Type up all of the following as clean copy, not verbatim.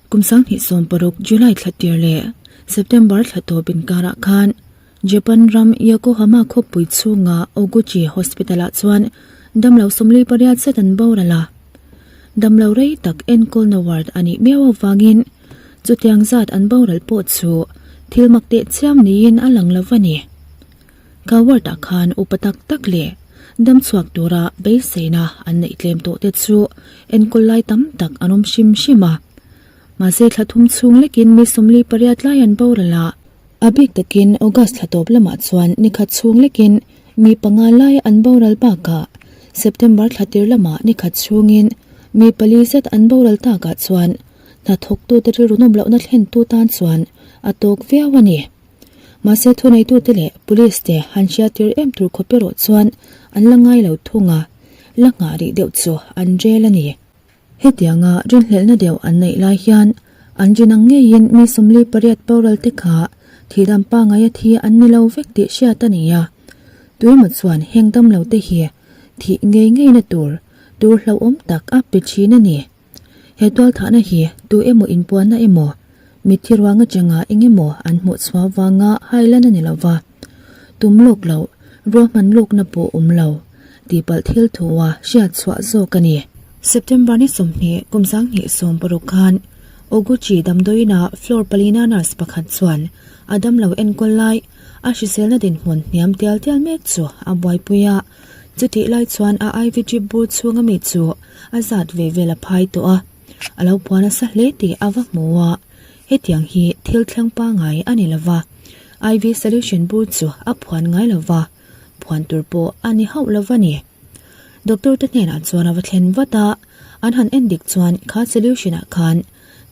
Kum 2016 July thla tir leh September thla tawp inkarah khan Japan ram Yokohama khawpui chhunga Oguchi Hospital-ah chuan damlo 48 zet an boral a. Damlo rei tak enkawlna ward a nih miau avangin chutiang zat an boral pawh chu thil mak teh chiam niin a lang lo a ni. Ka ward-ah khan upa tak tak leh dam chhuak tura beiseina an neih tlem tawh te chu enkawl lai tam tak an awm hrim hrim a. Mahse thla thum chhung lekin mi 48 lai an boral a. A bik takin August thla tawp lamah chuan nikhat chhung lekin mi panga lai an boral bakah September thla tir lamah nikhat chhungin mi pali zet an boral takah chuan hnathawktute rilru nawm lohna thlentu tan chuan a tawk viau a ni. Mahse thuneitute leh police te han hriattir em tur khawp erawh chuan an la ngai lo thung a, la nghah rih deuh chu an rel a ni. Hetianga rinhlelhna deuh an neih lai hian an rin ang ngeiin mi 48 boral te kha thihdam pangaia thi an ni lo vek tih hriat a ni a. Tuemaw chuan heng damlo te hi thih ngei ngeina tur tur hlauhawm tak a pe thin a ni. He tualthahna hi tu emaw inpuanna emaw, mitthi ruang atanga eng emaw an hmuh chhuah vanga hailan a ni lo va, tum lawk loh, ruahman lawkna pawh awm lo, tihpalh thil thua hriat chhuah zawk a ni. September ni 20 kum 2016 khan Oguchi damdawiina floor palina nurse pakhat chuan a damlo enkawl lai a hriselna dinhmun hniam tial tial mek chu a buaipui a. Chutih lai chuan a IV drip bur chhunga mi chu a zat ve vel a phai tawh a, a lo puan nasa hle tih a va hmu a, hetiang hi thil thleng pangngai a ni lova, IV solution bur chu a phuan ngai lova, phuan tur pawh a ni hauh lova ni. Doctor te hnenah chuan a va thlen vat a, an han en dik chuan kha solution ah khan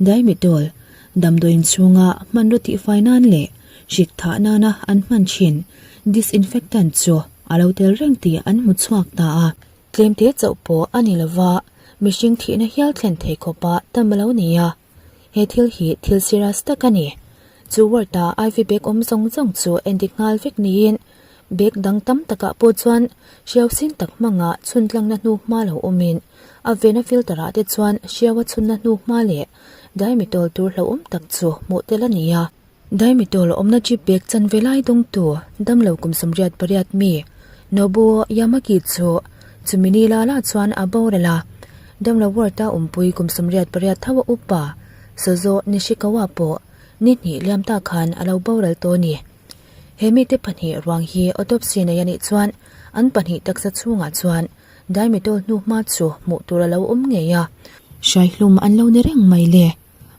Dimetol, damdawiin chhunga hmanraw tihfai nan leh hrik thah nana an hman thin disinfectant chu a lo tel reng tih an hmu chhuak ta a. Tlemte chauh pawh a ni lova, mihring thihna hial thlen thei khawpa tam a lo ni a. He thil hi thil serious tak a ni. Chu ward-a IV bag awm zawng zawng chu endik nghal vek niin bag dang tam takah pawh chuan hriau sin tak hmanga chhuntlangna hnu hma lo awmin a vena filter ah te chuan hriau a chhunna hnu hma leh daimitol tur hlauhawm tak chu hmuh tel a ni a. Daimitol awmna jeep bag chanve lai dawngtu damlo kum 88 mi Nobuo Yamaki chu chumi ni la la chuan a boral a, damlo ward a awmpui kum 88 tho a upa Sozo Nishikawa pawh ni hnih liam ta khan a lo boral tawh a ni. He mite pahnih ruang hi autopsy nei a nih chuan an pahnih taksa chhungah chuan Daimitol hnu hma chu hmuh tur a lo awm ngei a. Hraihlum an lo ni reng mai le.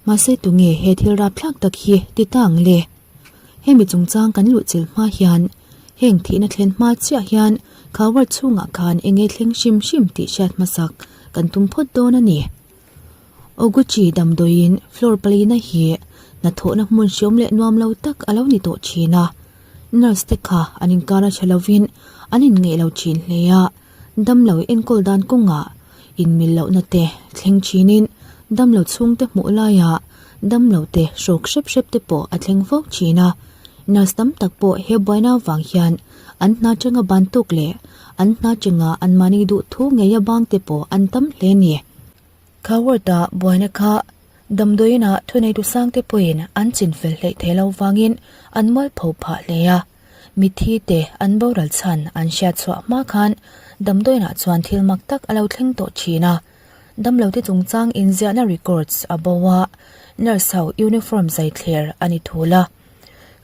Mahse tunge he thil rapthlak tak hi ti ta ang le? Hemi chungchang kan luhchilh hma hian heng thihna thlen hma chiah hian kha ward chhungah khan enge thleng hrim hrim tih hriat hmasak kan tum phawt dawn a ni. Oguchi damdawiin floor palina hi hnathawhna hmun hriawm leh nuam lo tak a lo ni tawh thin a. Nurse te kha an inkar a tha lovin an inngeih lo thin hle a, damlo enkawl dan kawngah inmil lohna te thleng thinin damlo chhungte hmuh laia damlo te hrawk hrep hrep te pawh a thleng fo thin a. Nurse tam tak pawh he buaina avang hian an hna tanga ban tuk leh an hna tanga anmahni duh thu ngeia bang te pawh an tam hle a ni. Kha ward-a buaina kha damdawiinah thuneitu sangte pawhin an chinfel hleih thei lo vangin an mualpho phah hle a. Mitthi te an boral chhan an hriat chhuah hma khan damdawiinah chuan thil mak tak a lo thleng tawh thin a. Damlote chungchang inziahna records a bo a, nurse ho uniform zai thler a ni thul a.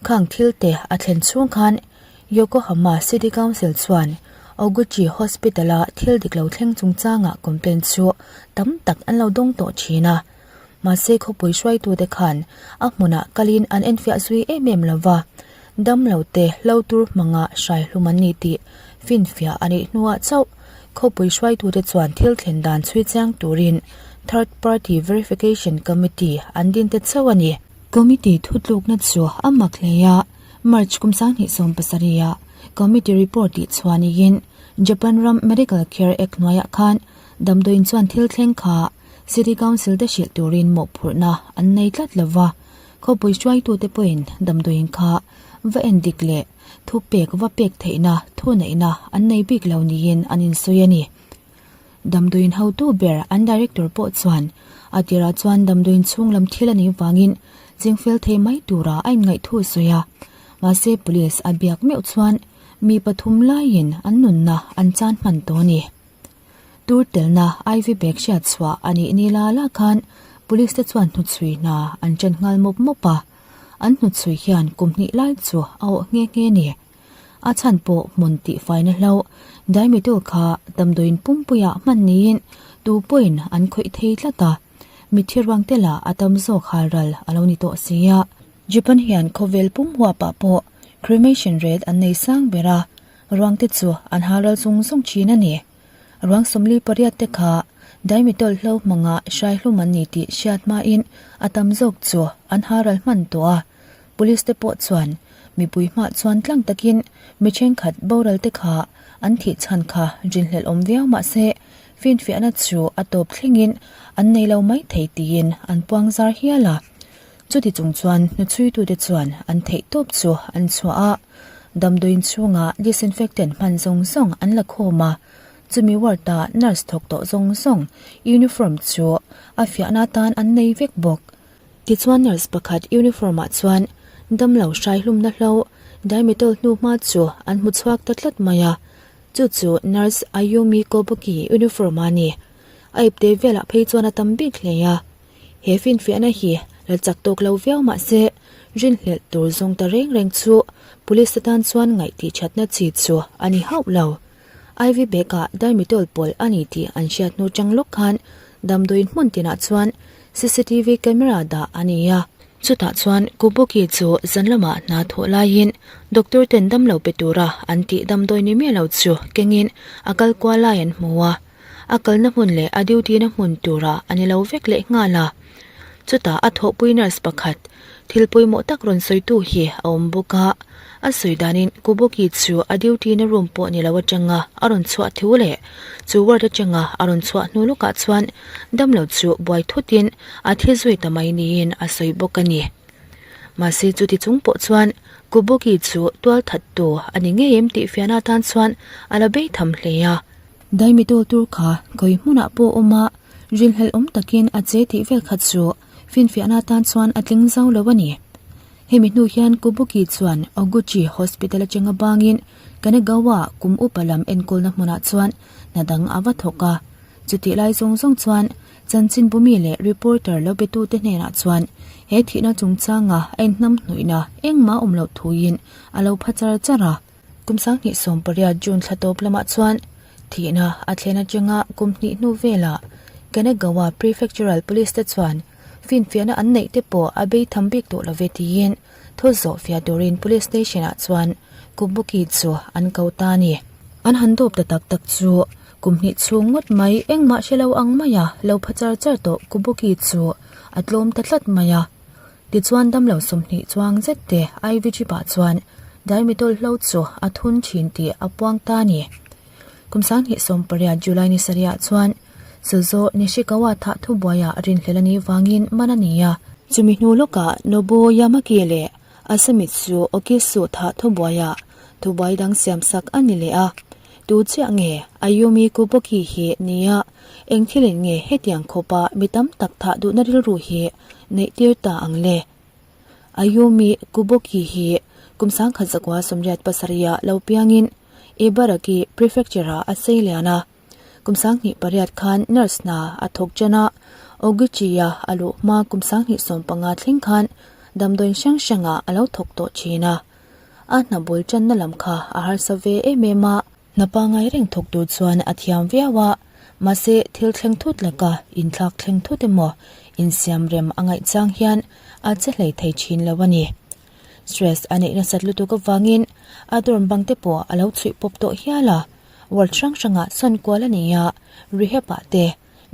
Khang thil te a thlen chhung khan Yokohama City Council chuan Oguchi Hospital-a thil dik lo thleng chungchangah complaint chu tam tak an lo dawng tawh thin a. Mahse khawpui hruaitute khan a hmunah kalin an enfiah zui em em lo va, damlote hlo tur hmanga hraihlum an ni tih finfiah a nih hnuah chauh khawpui hruaitute chuan thil thlen dan chhui chiang turin Third Party Verification Committee an din te chauh a ni. Committee thutlukna chu a mak hle a, March kum 2017 ah Committee report tih chhuah niin Japan ram Medical Care Act hnuaiah khan damdawiin chuan thil thleng kha City Council te hrilh turin mawhphurhna an nei tlat lo va, khawpui hruaitute pawhin damdawiin kha va en dik leh thupek va pek theihna thuneihna an nei bik lo niin an insawi a ni. Damdawiin hotu ber an director pawh chuan. A tirah chuan damdawiin chhung lam thil a nih vangin chingfel thei mai tura a inngaih thu a sawi a. Mahse police a biak meuh chuan mi pathum laiin an nunna an chan hman tawh a ni. Tur telna IV bag hriat chhuah a nih ni la la khan police te chuan hnuchhui hna an ṭan nghal mawp mawp a. An hnuchhui hian kum hnih lai chu a awh nghe nghe a ni. A chhan pawh hmun tihfaina hlo Daimitol kha damdawiin pumpuiah hman niin tu pawhin an khawih thei tlat a, mitthi ruang te lah a tam zawk halral a lo ni tawh si a. Japan hian khawvel pum huapah pawh cremation rate an nei sang ber a, ruang te chu an halral zung zung thin a ni. Ruang 48 te kha Daimitol hlo hmanga hraihlum an ni tih hriat hmain a tam zawk chu an halral hman tawh a. Police te pawh chuan mipui hmah chuan tlang takin mi thenkhat boral te kha an thih chhan kha rinhlelh awm viau mah se finfiahna chu a tawp thlengin an nei lo mai thei tiin an puang zar hial a. Chuti chung chuan hnuchhuitute chuan an theih tawp chu an chhuah a, damdawiin chhunga disinfectant hman zawng zawng an la khawm a, chumi ward-a nurse thawk tawh zawng zawng uniform chu a fiahna atan an nei vek bawk. Tichuan nurse pakhat uniform ah chuan damlo hrai hlumna hlo Dimetol hnu hma chu an hmu chhuak ta tlat mai a, chu chu nurse Ayumi Kobuki uniform a ni. A ipte velah phei chuan a tam bik hle a. He finfiahna hi la chak tawk lo viau mah se rinhlelh tur zawng ta reng reng chu police atan chuan ngaih tih thatna chi chu a ni hauh lo. Ivy bag-ah Dimetol pawlh a ni tih an hriat hnu chang lawk khan damdawiin hmun tinah chuan cctv camera dah a ni a. Chutah chuan Kubuki chu zan lamah hna thawh laiin doctor ten damlo pe tura an tih damdawi ni miah lo chu kengin a kal kual lai an hmu a. A kalna hmun leh a duty na hmun tura a ni lo vek leh nghal a. Chutah a thawhpui nurse pakhat thil pawimawh tak rawn sawitu hi a awm bawk a. A sawi danin Kubuki chu a duty na room pawh ni lo atanga a rawn chhuah thu leh chu ward atanga a rawn chhuah hnu lawkah chuan damlo chu buai thutin a thi zui ta mai niin a sawi bawk a ni. Mahse chuti chung pawh chuan Kubuki chu tual thattu a ni ngei em tih fiahna atan chuan a la bei tham hle a. Daimitul tur kha khawi hmunah pawh awm a, rilhlelh awm takin a che tih vel kha chu finfiahna atan chuan a tling zau lo a ni. Hemi hnu hian Kubuki chuan Oguchi Hospital atanga bangin Kanagawa kum upa lam enkawlna hmunah chuan hna dang a va thawk a. Chutih lai zawng zawng chuan chanchinbumi leh reporter lo betute hnenah chuan he thihna chungchanga a inhnamhnawihna engmah awm loh thuin a lo pha char char a. Kum 2018 June thla tawp lamah chuan thihna a thlen atanga kum hnih hnu velah Kanagawa Prefectural Police te chuan finfiahna an neih te pawh a bei tham bik tawh love tiin thu zawh fiah turin Police Station ah chuan Kubuki chu an ko ta a ni. An han dawp ta tak tak chu kum hnih chhung ngawt mai engmah hre lo ang maia lo pha char char tawh Kubuki chu a tlawm ta tlat mai a. Tichuan damlo 20 chuang zet te IV chip ah chuan Dimetol hlo chu a thun thin tih a puang ta a ni. Kum 2018 July ni sarih ah chuan Suzo Nishikawa thah thubuaiah rinhlel a nih vangin man a ni a. Chumi hnu lawkah Nobuo Yamaki leh Asamitsu Okisu thah thubuaiah thubuai dang siamsak a ni leh a. Tu chiah nge Ayumi Kuboki hi nia eng thilin nge hetiang khawpa mi tam tak thah duhna rilru hi neih tir ta ang le? Ayumi Kuboki hi kum 1987 ah lo piangin Ibaraki Prefecture-ah a sei lian a. Kum 2008 khan nurse hna a thawk ṭan a, Oguchi-a a luh hma kum 2015 thleng khan damdawiin hrang hrangah a lo thawk tawh ṭhin a. A hna bul ṭanna lam kha a harsa ve em em a. Hna pangai reng thawk tur chuan a thiam viau a, mahse thil thleng thut laka inthlak thleng thut emaw insiam rem a ngaih chang hian a che hlei thei thin lo a ni. Stress a neih nasat lutuk avangin a dorm bang te pawh a lo chhuih pawp tawh hial a, ward hrang hrangah sawn kual a nei a, rehab ah te,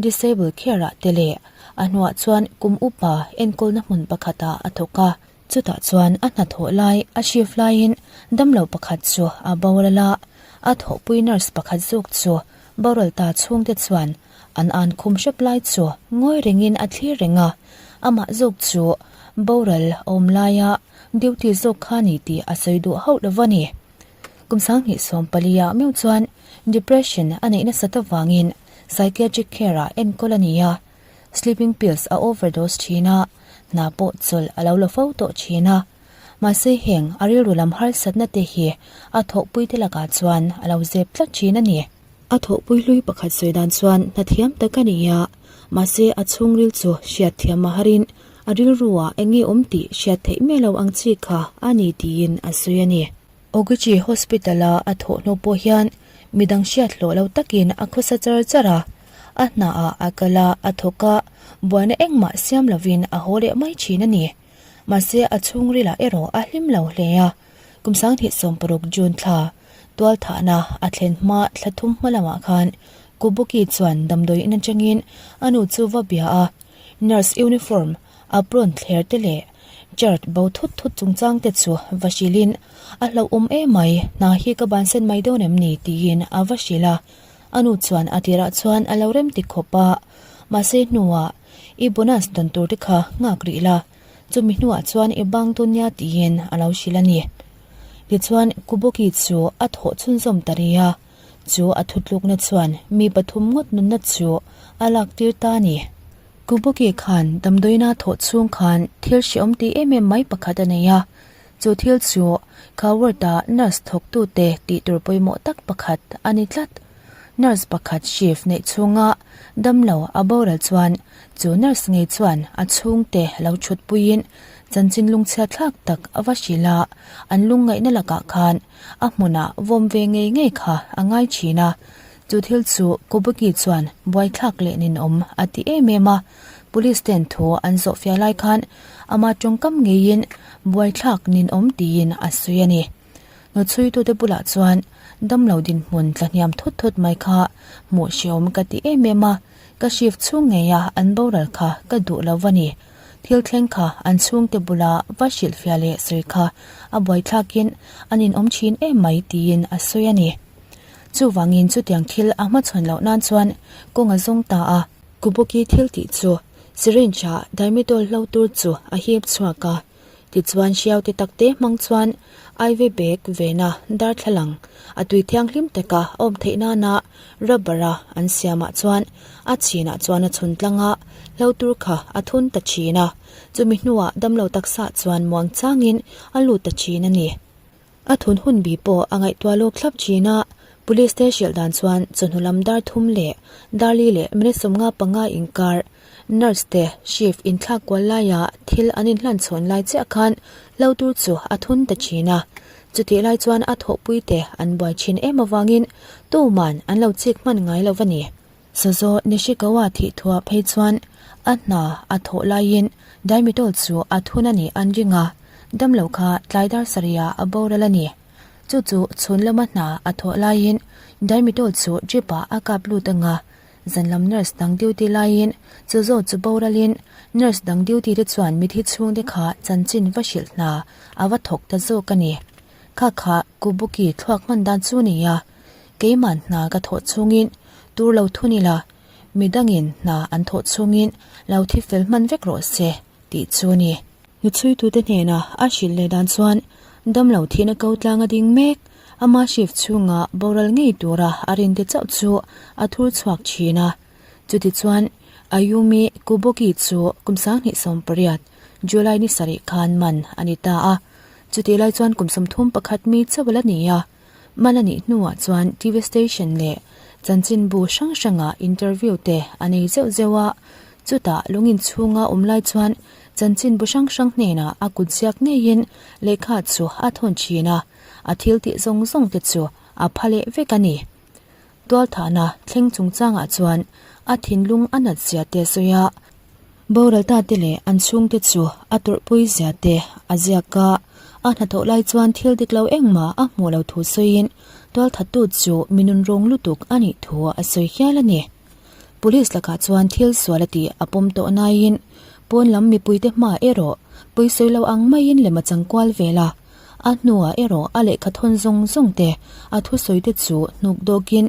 disable care ah te leh a hnuah chuan kum upa enkawlna hmun pakhatah a thawk a. Chutah chuan a hnathawh lai a shift laiin damlo pakhat chu a boral a, a thawhpui nurse pakhat zawk chu boral ta chhungte chuan an an khum hrep lai chu ngawi rengin a thlir reng a, amah zawk chu boral a awm laia duty zawk kha ni tih a sawi duh hauh lo va ni. Kum 2014 ah meuh chuan depression a neih nasat avangin psychiatric care ah enkawl a ni a. Sleeping pills a overdose thin a, hna pawh chawlh a lo la fo tawh thin a. Mahse heng a rilru lam harsatna te hi a thawhpui te lakah chuan a lo zep tlat thin a ni. A thawhpui hlui pakhat sawi dan chuan hna thiam tak a ni a, mahse a chhungril chu hriat thiam a harin a rilruah eng nge awm tih hriat theih miah lo ang chi kha a ni tiin a sawi a ni. Oguchi Hospital-a a thawh hnu pawh hian midang hriat hlawh lo takin a khawsa char char a, a hnaah a kal a, a thawk a, buaina engmah siam lovin a haw leh mai thin a ni. Mahse a chhungrilah erawh a hlim lo hle a, kum 2016 June thla tualthahna a thlen hma thla thum hma lamah khan Kubuki chuan damdawi in atangin a nu chu va bia a, nurse uniform apron thler te leh chart bo thut thut chungchang te chu va hrilhin a hlauhawm emai hna hi ka bansan mai dawn em ni tiin a va hrilh a, a nu chuan a tirah chuan a lo rem ti khawp a, mahse hnuah I bonus dawn tur te kha nghak rih la, chumi hnuah chuan i bang dawn nia tiin a lo hrilh a ni. Tichuan, Kuboki chu a thawh chhunzawm ta rih a, chu a thutlukna chuan mi pathum ngawt nunna chu a lak tir ta a ni. Kuboki khan damdawiina thawh chhung khan thil hrehawm tih em em mai pakhat a nei a, chu thil chu kha ward-a nurse thawktute tih tur pawimawh tak pakhat a ni tlat. Nurse pakhat shift neih chhunga damlo a boral chuan chu nurse ngei chuan a chhungte lo thut puiin chanchin lungchhia thlak tak a va hrilh a, an lungngaihna lakah khan a hmunah vawm ve ngei ngei kha a ngai thin a. Chu thil chu Kobuki chuan buaithlak leh ninawm a ti em em a, police ten thu an zawh fiah lai khan ama tawngkam ngeiin buaithlak ninawm tiin a sawi a ni. Hnuchhuitute bulah chuan damlo dinhmun tlahniam thut thut mai kha hmuh hreawm ka ti em em a, ka shift chhung ngeia an boral kha ka duh lo va ni. Thil thleng kha an chhungte bula va hrilhfiah leh sawi kha a buaithlakin an inawm thin em mai tiin a sawi a ni. Chuvangin chutiang thil a hmachhawn loh nan chuan kawng a zawng ta a. Kubuki thil tih chu syringe-ah Dimetol hlo tur chu a hip chhuak a. Tichuan hriau te takte hmang chuan Ivy bag vena darthlalang a tui thianghlim taka a awm theih nana rubber a an siamah chuan a chhinah chuan a chhun tlang a, hlo tur kha a thun ta thin a, chumi hnuah damlo taksa chuan muang changin a lut ta thin a ni. A thun hun bi pawh a ngaihtuah lawk thlap thin a, Police te hrilh dan chuan chawhnu lam dar thum leh dar li leh minute 55 inkar nurse te shift inthlak kual laia thil an inhlan chhawn lai chiah khan hlo tur chu a thun ta thin a, chutih lai chuan a thawhpui te an buai thin em avangin tuman an lo chik hman ngai lo va ni. Sazaw Nishikawa thih thuah phei chuan a hna a thawh laiin Daimitol chu a thun a nih an ring a, damlo kha tlai dar sarihah a boral a ni. Chu chu chhun lama hna a thawh laiin Daimitol chu drip ah a kap lut ang a, zan lam nurse dang duty laiin chu zawt chu boralin nurse dang duty te chuan mithi chhungte kha chanchin va hrilh hna a va thawk ta zawk a ni. Kha kha Kubuki thluak hman dan chu ni a. Keimah hna ka thawh chhungin tur lo thun ila, midangin hna an thawh chhungin lo thi fel hman vek rawh se tih chu a ni. Hnuchhuitute hnena a hrilh leh dan chuan damlo thihna ko tlang a ding mek, ama shift chhunga boral ngei tura a rinte chauh chu a thur chhuak thin a. Chutichuan, Ayumi Kuboki chu kum 2018 July ni sarih khan man a ni ta a, chutih lai chuan kum 31 mi chauh a la ni a. Man a nih hnuah chuan TV station leh chanchinbu hrang hrangah interview te a nei zeuh zeuh a, chutah lungin chhunga awm lai chuan chanchinbu hrang hrang hnenah a kut ziak ngeiin lehkha chu a thawn thin a, a thil tih zawng zawng te chu a pha leh vek a ni. Tualthahna thleng chungchangah chuan a thinlung a nat zia te a sawi a, boral ta te leh an chhungte chu a tawrhpui zia te a ziak a, a hnathawh lai chuan thil dik lo engmah a hmuh lo thu sawiin tualthattu chu mi nunrawng lutuk a nih thu a sawi hial a ni. Police lakah chuan thil sual a tih a pawm tawh naiin pawn lam mipuite hma erawh pawisawi lo ang maiin lem a chang kual vel a, A hnuah erawh a lehkha thawn zawng zawng te a thusawi te chu hnuk dawkin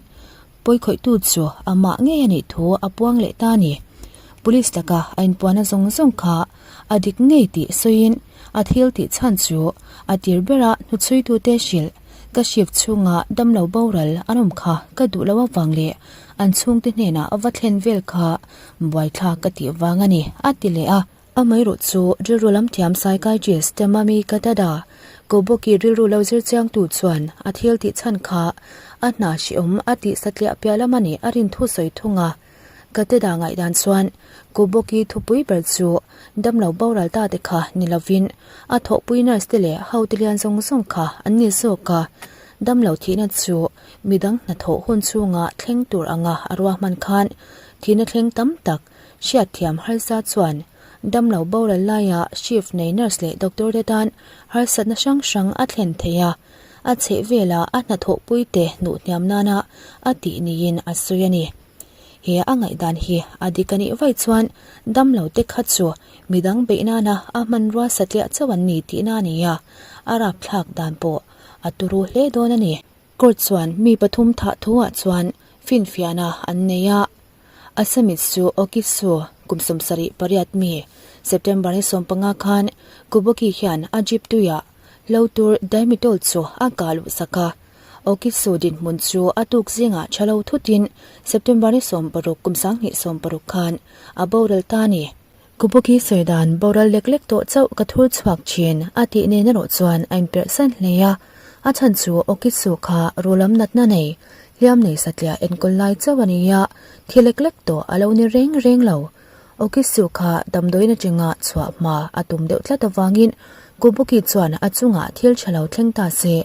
pawikhawihtu chu amah ngei a nih thu a puang leh ta a ni. Police laka a inpuahna zawng zawng kha a dik ngei tih sawiin a thil tih chhan chu a tir bera hnuchhuitute hrilh ka shift chhunga damlo boral an awm kha ka duh lo avang leh. an chhungte hnenah va thlen vel kha buaithlak ka tih vang a ni, a ti leh a. Amaherawh chu rilru lam thiam psychiatrist Tamami Katada, Koboki rilru lo zir chiangtu chuan a thil tih chhan kha a hna hrehawm a tih satliah piah lam a nih a rin thu sawi thung a. Katada ngaihdan chuan Koboki thupui ber chu damlo boral ta te kha ni lovin a thawhpui nurse te leh hote lian zawng zawng kha an ni zawk a, damlo thihna chu midang hnathawh hun chhunga thleng tur anga a ruahman khan thihna thleng tam tak Hriatthiam harsa chuan damlo boral laia shift nei nurse leh doctor te tan harsatna hrang hrang a thlen thei a, a chhehvela a hnathawhpui te hnuh hniam nana a tih niin a sawi a ni. He a ngaihdan hi a dik a nih vaih chuan damlo te kha chu midang beih nana a hmanrua satliah chauh an ni tihna a ni a, a rapthlak dan pawh a turu hle dawn a ni. Court chuan mi pathum thah thuah chuan finfiahna an nei a. Assamitsu Okitsu, kum 78 mi, September ni 15 khan Kuboki hian a jeep tuiah hlo tur Dimetol chu a kah luh sak a. Okitsu dinhmun chu a tuk zingah tha lo thutin September ni 16 kum 2016 khan a boral ta a ni. Kuboki sawi dan boral lek lek tawh chauh ka thur chhuak thin a tih nen erawh chuan a inperh san hle a. A chhan chu Okitsu kha rulam natna nei, hliam nei satliah enkawl lai chauh a ni a, thi lek lek tawh a lo ni reng reng lo. Okitsu kha damdawiin atanga chhuah hma a tum deuh tlat avangin Kuboki chuan a chungah thil tha lo thleng ta se,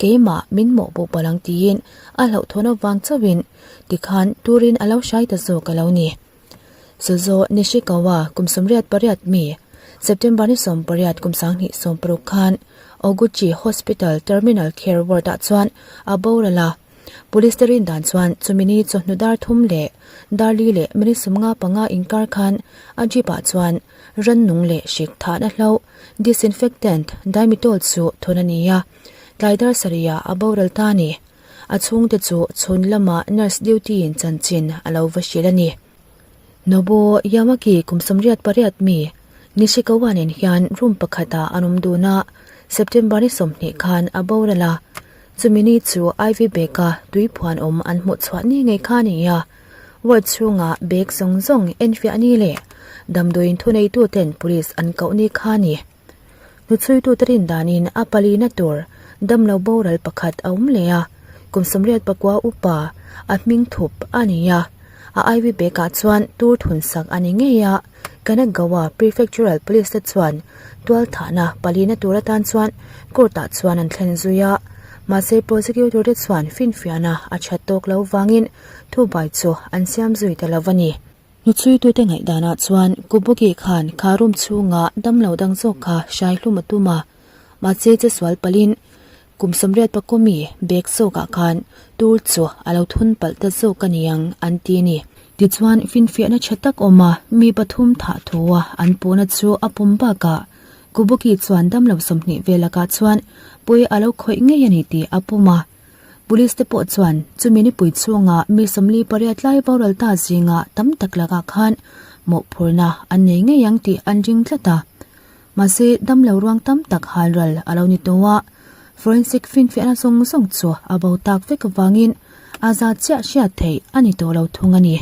keimah min mawhpuh palh ang tiin a hlauhthawn avang chauhin tikhan turin a lo hrai ta zawk a lo ni. Suzo Nishikawa kum 88 mi, September ni 18 kum 2016 khan Oguchi Hospital Terminal Care Ward-ah chuan a boral a. Police te rin dan chuan chumi ni chawhnu dar thum leh dar li leh minute 55 inkar khan a jeep-ah chuan rannung leh hrik thahna hlo, disinfectant, Dimetol chu thun a ni a, tlai dar sarihah a boral ta a ni. A chhungte chu chhun lamah nurse duty in chanchin a lo va hrilh a ni. Nobuo Yamaki kum 88 mi Nishikawa nen hian room pakhatah an awm dun a, September ni 20 khan a boral a. Chumi ni chu IV bag-a tui phuan awm an hmuh chhuah ni ngei kha a ni a. Ward chhungah bag zawng zawng enfiah ni leh damdawiin thuneituten police an koh ni kha a ni. Hnuchhuitute rin danin a palina tur damlo boral pakhat a awm leh a, kum 89 upa a hming thup a ni a. A IV bag-ah chuan tur thun sak a ni ngei a, Kanagawa Prefectural Police te chuan tualthahna palina tur atan chuan court-ah chuan an thlen zui a, mahse prosecutor te chuan finfiahna a that tawk lo vangin thubai chu an siam zui ta lo a ni. Hnuchhuitute ngaihdanah chuan Kubuki khan kha room chhunga damlo dang zawk kha hrai hlum a tum a, mahse che sual palhin kum 84 mi bag zawkah khan tur chu a lo thun palh ta zawk a ni ang an ti a ni. Tichuan finfiahna tha tak awm a, mi pathum thah thu a an puhna chu a pawm bakah Kubuki chuan damlo 20 vel lakah chuan pui a lo khawih ngei a ni tih a pawm a. Police te pawh chuan chumi nipui chhunga mi 48 lai boral ta zinga tam tak lakah khan mawhphurhna an nei ngei ang tih an ring tlat a. Mahse, damlo ruang tam tak halral a lo ni tawh a, forensic finfiahna zawng zawng chu a bo tak vek avangin a zat chiah hriat theih a ni tawh lo thung a ni.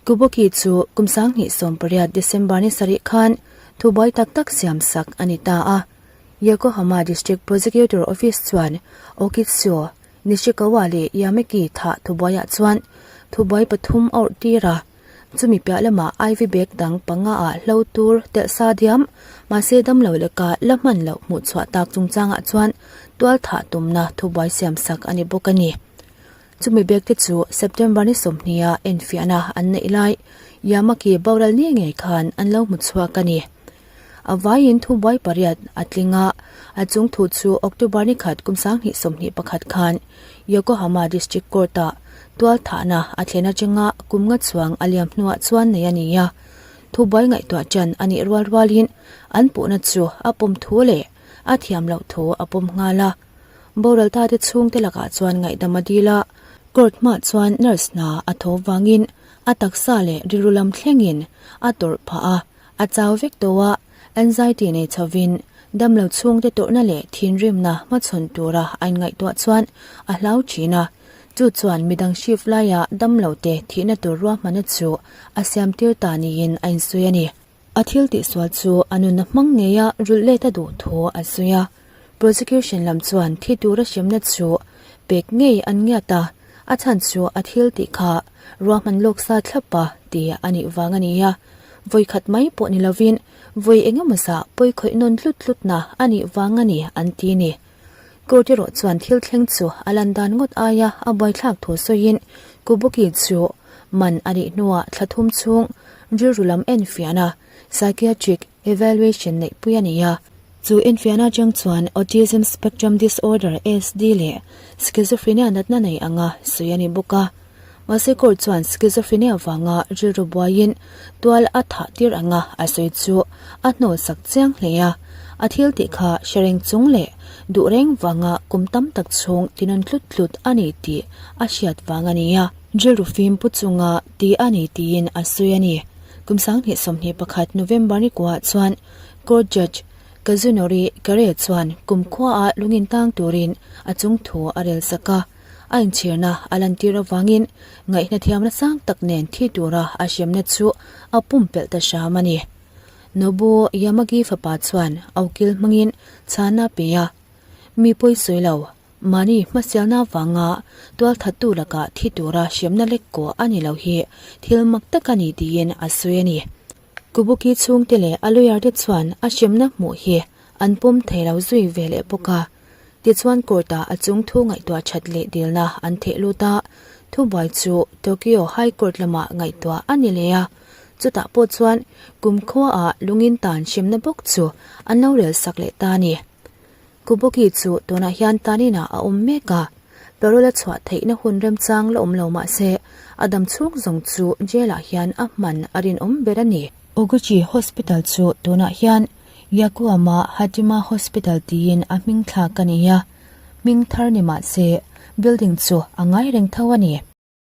Kuboki chu kum 2018 December ni sarih khan thubuai tak tak siam sak a ni ta a. Yokohama District Prosecutor Office chuan Okitsu, Nishikawa leh Yameki thah thubuaiah chuan thubuai pathum a awrh tir a, chumi piah lamah IV bag dang panga ah hlo tur telh sa diam, mahse damlo leka la hman loh hmuh chhuah tak chungchangah chuan tual thah tumna thubuai siam sak a ni bawk a ni. Chumi bag te chu September ni 20 a enfiahna an neih lai Yamaki boral ni ngei khan an lo hmu chhuak a ni. A vaiin thubuai pariat a tling a, a chung thu chu October ni khat kum 2021 khan Yokohama District Court-ah tual thahna a thlen atanga kum nga chuang a liam hnuah chuan nei a ni a. Thubuai ngaihtuah ṭan a nih rual rualin an puhna chu a pawm thu leh a thiam loh thu a pawm nghal a. Boral tate chhungte lakah chuan ngaihdam a dil a, court hmaah chuan nurse hna a thaw vangin a taksa leh rilru lam thlengin a tawrh phah a. A chau vek tawh a, anxiety nei chhovin damlo chhungte tawrhna leh thinrimna hmachhawn tura a inngaihtuah chuan a hlau thin a. Chu chuan midang shift laia damlote thihna tur ruahmanna chu a siamtir ta niin a insawi a ni. A thil tihsual chu a nunna hmang ngeia rulh let a duh thu a sawi a. Prosecution lam chuan thi tura hremna chu pek ngei an ngiat a, a chhan chu a thil tih kha ruahman lawk sa thlap a ti a nih vang a ni a. Vawi khat mai pawh ni lovin vawi engemaw zah pawi khawih nawn tlut tlutna a nih vang a ni an ti a ni. Court erawh chuan thil thleng chu a lan dan ngawt aia a buaithlak thu sawiin Kubuki chu man a nih hnuah thla thum chhung rilru lam enfiahna, psychiatric evaluation, neihpui a ni a. Chu enfiahna atang chuan Autism Spectrum Disorder, ASD, leh Schizophrenia natna nei anga sawi a ni bawk a. Mahse court chuan Schizophrenia vanga rilru buaiin tual a thah tir anga a sawi chu a hnawlsak chiang hle a. A thil tih kha hre reng chung leh duh reng vanga kum tam tak chhung tinawn tlut tlut a ni tih a hriat vang a ni a. Rilru fim pu chunga ti a ni tiin a sawi a ni. Kum 2021 November ni kuah chuan court judge Kazunori Kare chuan kum khuaah lungin tang turin a chung thu a rel sak a. A inchhirna a lantir avangin ngaihna thiamna sang tak nen thi tura a hremna chu a pumpelh ta hram a ni. Nobuo Yamagi fapa chuan aukil hmangin chhana pe a, Mi pawi sawi lo, mahni hmasialna avanga tualthattu lakah thi tura hremna lek kawh a ni lo hi thil mak tak a ni tiin a sawi a ni. Kubuki chhungte leh a lawyer te chuan a hremna hmuh hi an pawm thei lo zui ve leh bawk a. Tichuan court-ah a chung thu ngaihtuah that leh dilna an theh lut a, thubuai chu Tokyo High Court lamah ngaihtuah a ni leh a. Chutah pawh chuan kumkhuaah lungin tan hremna bawk chu an lo rel sak leh ta a ni. Kubuki chu tunah hian taninah a awm mek a, parole a chhuah theihna hun remchang la awm lo mah se a dam chhung zawng chu jail-ah hian a hman a rinawm ber a ni. Oguchi Hospital chu tunah hian Yakuama Hatima Hospital tiin a hming thlak a ni a, hming thar ni mah se building chu a ngai reng tho a ni.